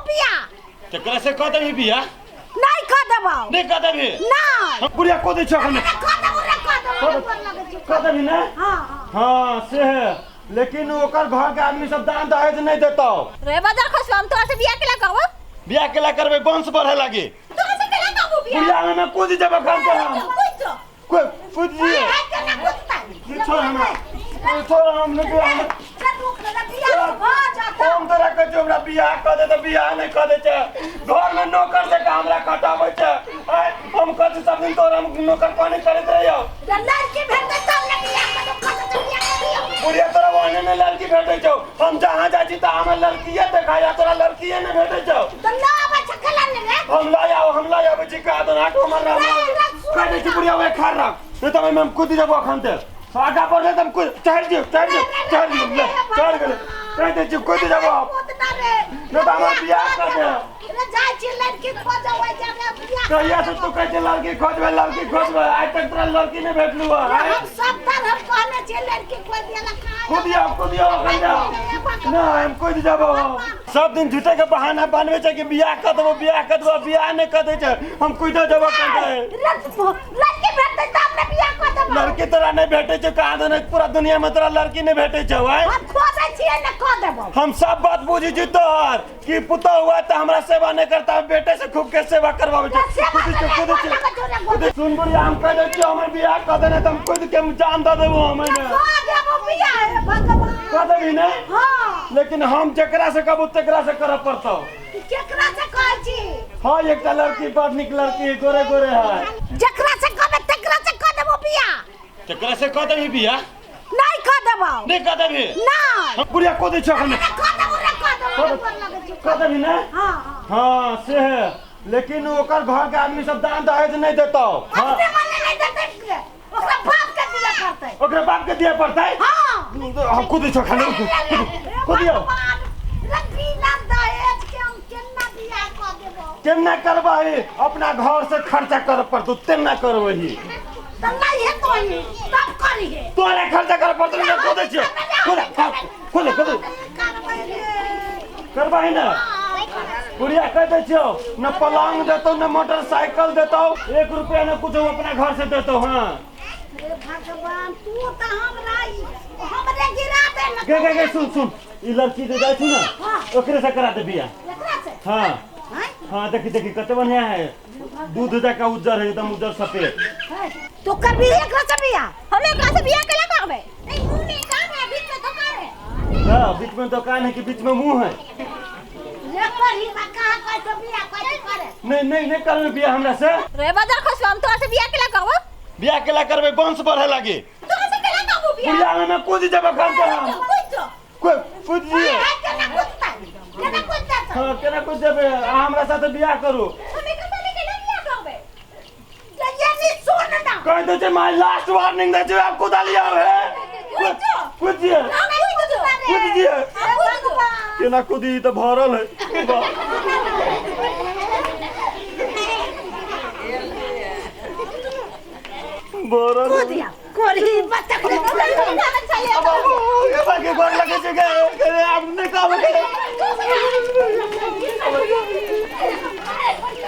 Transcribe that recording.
बियाह। केकरा से कऽ देबही बियाह? नहीं कऽ देबौ। नहि कऽ देबही? नहीं। हम बुढ़िया कऽ दै छियौ एखन। कऽ देबौ रे, कऽ देबौ रे, गोर लगै छियौ। कऽ देबही ने? हाँ हाँ। हाँ से है, लेकिन ओकर घर के आदमी सब दान दहेज नहीं देतौ। रे बदर खसुआ, हम तोरा से बियाह केला करबो? बियाह केला करबै? वंश बढ़े लागी। तोरा से केला करबो बियाह? बुढ़िया में कूद जेबै घर से हम। कूद जो। कूद जिए। हाय, केना कूदतै? छोड़ हमरा, छोड़, हम नहीं बियाह। रे रुक रे, बियाह भऽ जेतौ। हम तोरा कहै छियौ हमरा बियाह कऽ दे तऽ बियाह नहि कऽ दै छै। घरमे नौकर जकाँ हमरा खटाबै छै। आँय, हम कहै छी सब दिन तोरा हम नौकर पानी करैत रहियौ। रे लड़की भेटतै तब ने बियाह करबो, कऽ देतै बियाह करियौ। बुढ़िया, तोरा ओहने नहि लड़की भेटै छौ। हम जहाँ जाइ छी तऽ हमरा लड़किए देखाइया, तोरा लड़किए नहि भेटै छौ। तऽ ना आबै छै केला ने रे? हम लऽ आउ, हम लऽ आबै छी। कहा दो आटो हमर राम कह दै छी। बुढ़िया, ओए खार राख, नहि तऽ ओहिमे हम कुदि जेबो। अखन ते आगा बढ़ले तऽ हम कुद चढ़ि दियौ, चढ़ि दियौ, चढ़ि दियौ, ले चढ़ि गेलै। कहि दै छी कुदि जेबो। कूदना रे। नहि तऽ हमर बियाह कऽ दे। रे जाइ छी लड़की खोजऽ, ओहि जगह बियाह। कहिया से तू कहै छै लड़की खोजबै, लड़की खोजबै, आइ तक तोरा लड़की नहि भेटलू हँ। रे हम सब तरह कहने छियै लड़की खोज दिया कहाँ। कुदियो, कुदियो अखन जाओ। नहि, हम कुदि जेबो। सब दिन झूठे के बहाना बनबै छै कि बियाह कऽ देबो, बियाह कऽ देबो, बियाह नहि कऽ दै छै। हम कुदि जेबो कहि। रे लड़की भेटतै तब ने बियाह कऽ देबो। लड़की तोरा नहि भेटै छै कहाँ दन, पूरा दुनिया में तोरा लड़की नहि भेटै छौ। आँय, हम खोजै छियै ने, कऽ देबो। हम सब बात बुझै छी तोहर कि पुतोह हुआ तऽ हमरा सेवा नहि करता, बेटे से खूब के सेवा करवाबै छै। सेवा कुदि तऽ छै, कुदि नहि छै। लगै छौ रे। कुदि। सुन बुढ़िया, हम कहि दै छियौ, हमर बियाह कऽ देने तऽ हम कुदि के जान दऽ देबो हम एहिमे। कऽ देबो बियाह, हे भगवान। कऽ देबही ने? हाँ। लेकिन हम जेकरा से कहबो तेकरा से करऽ पड़तौ। केकरा से कहै छी? हाँ, एकटा लड़की, बड़ नीक लड़की है, गोरे गोरे है। जकरा से कहबै तकरा से कऽ देबो बियाह। केकरा से कऽ देबही बियाह? नहीं कऽ देबौ। नहि कऽ देबही? नहीं। हम बुढ़िया कऽ दै छियौ एखन। कऽ देबो रे, कऽ देबो रे, गोर लगै छियौ। कऽ देबही ने? हाँ हाँ। हाँ से है, लेकिन ओकर घर के आदमी सब दान दहेज नहीं देतौ। हाँ। अपने वाले नहीं देतै, ओकरा बाप के दिए पड़तै। ओकरा बाप के दिए पड़तै? हाँ। हम खुद छौ खाना खुदियो। रे बिना दहेज के हम केना बियाह कऽ देबो? केना करबही? अपना घर से खर्चा करे पड़तौ, तेना करबही। तऽ नहीं हेतै तब करिहे। तोरे खर्चा करे पड़तौ। ने खुद छियो, खुद खुद खुद करबै रे। करबही ने बुढ़िया? कह दै छियौ, न पलंग देतौ, न मोटरसाइकिल देतौ, एक रुपया न कुछ अपना घर से देतौ। हाँ। हे भगवान, तू तऽ हमरा हमरे गिरा दे न। गे गे गे, सुन सुन, ई लड़की जे जाइ छी ने, ओकरे से करा दे बियाह। एकरा से? हाँ। हैं? हाँ, देखी देखी, कते बढ़िया है, दूध जका उज्जर है, एकदम उज्जर सफेद। तू करबी एकरा से बियाह? हम एकरा से बियाह केला करबै? नहीं, मुंह नहीं काम है, बीच में दुकान है। हाँ, बीच में दुकान है कि बीच में मुंह है? रे करी बा, कहाँ कहै छौ बियाह कहै करे। नहीं नहीं, नहीं करबे बियाह हमरा से? रे बदर खसुआ, हम तोरा से बियाह केला करबो? बियाह केला करबै? वंश बढ़े लागी। तोरा से केला करबो बियाह? बुढ़िया में कूद जेबै घर से हम। कूद जो। कूद जिए। हाय, केना कूदतै? केना कूदतै? हाँ, केना कूद जेबै? अहाँ हमरा साथे बियाह करू। हम एकरा साथे केला बियाह करबै? ये नी सुन ना। कह दै छै, माय लास्ट वार्निंग दै छै, आब कुदा लिया हे। कूद जो। कूद जिए। हम कूद जो। कूद जिए। हम कूद जो। केना कूदी? ई तऽ भरल है। वाह। भरल है। कूदिया कोरी बच्चा के। अब ये बाकी गोर लगे छै गे, आब नहि कहबै।